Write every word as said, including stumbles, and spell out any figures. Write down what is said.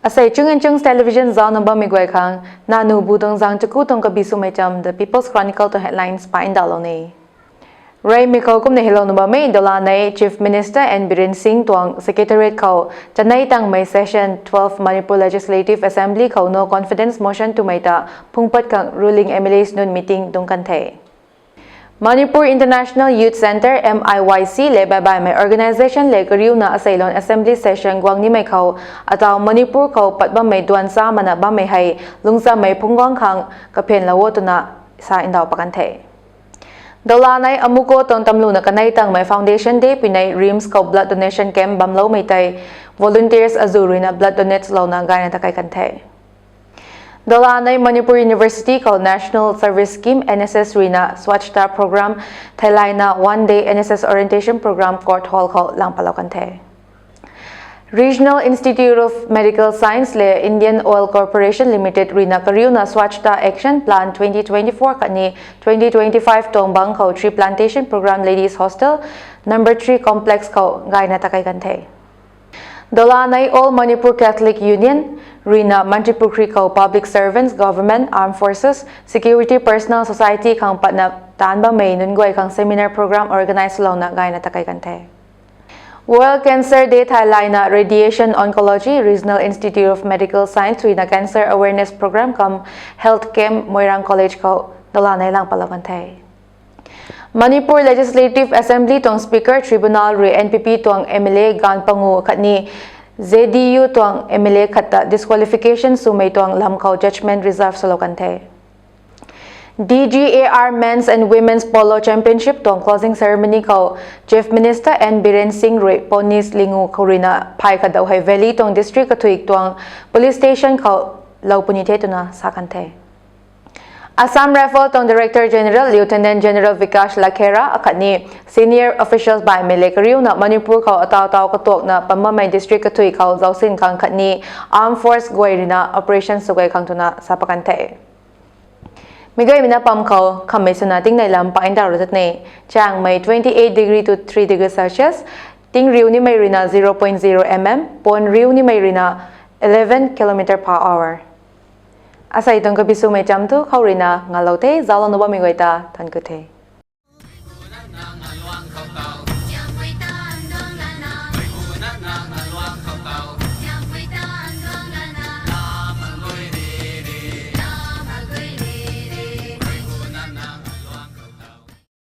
Asei Chung and Chungs Television zauc na bammei guay khang, nanu bu tuang zang chaku tuang kabi swmei cham The People's Chronicle tuang headlines pa ndauhlou ni. Reymei khou kumna helou na bammei Dolanei Chief Minister N Biren Singh tuang Secretariat khou chanei tangmei session twelve Manipur Legislative Assembly khou no confidence motion twmei ta phungpat khang ruling M L As nunc meeting dungc kan the. Manipur International Youth Centre, M I Y C le baibaimei organisation le kariuna aseilon assembly session guang nimei khou, atau Manipur khou pat bammei duan sa mana bammei hei lungchamei phungc guang khang kaphenlou o twna sa ndauh pat kan the. Dolanei Amuko tuang tamluna kanei tangmei Foundation Day puinei RIMS khou blood donation camp bamloumei tei volunteers azuh ruina blood donate louna gayna takai kan the. Dolanei Manipur University khou National Service Scheme, N S S ruina Swachhata Programme theilayna one day N S S orientation programme Court Hall khou lang patlou kan the. Regional Institute of Medical Science le Indian Oil Corporation Limited ruina kariuna Swachhata Action Plan twenty twenty-four khatni twenty twenty-five tuang bang khou tree plantation programme Ladies Hostel number three complex khou gayna takai kan the. Dolanei All Manipur Catholic Union ruina Mantripukhri khou public servants, government, armed forces, security personnel, society khang patna taanc bammei nunc guay khang seminar programme organize louna gayna takai kan the. World Cancer Day theilayna Radiation Oncology Regional Institute of Medical Science ruina cancer awareness programme cum health camp Moirang College khou Dolanei lang patlou kan the. Manipur Legislative Assembly tuang Speaker Tribunal rui N P P tuang M L A gaanv pangu khatni J D U tuang M L A khat ta disqualification swmei tuang lam khou judgment reserve swlou kan the. D G A R Men's and Women's Polo Championship tuang closing ceremony khou Chief Minister N Biren Singh rui ponies lingu khou ruina phay khat dau hei Valley tuang district kathuic tuang police station khou lou puni the twna sa kan the. Assam Rifles tuang Director General Lieutenant General Vikash Lakhera akhatni senior officials baihmei le kariuna Manipur khou ataw taw katuakna pam bammei district kathuic khou zaucsin khang khatni armed force guay ruina operation sw guay khang twna sa pat kan the. Mi guaymei na pam khou khammei swna tingnei lam pa ndauhlou tat ne. Changmei twenty-eight degree to three degree Celsius, tingriu nimei ruina zero point zero mm, puanriu nimei ruina eleven kilometer per hour. Asei tuang kabi swmei cham thu khou ruina ngalou the, zauclou na bammei guay ta thank you the.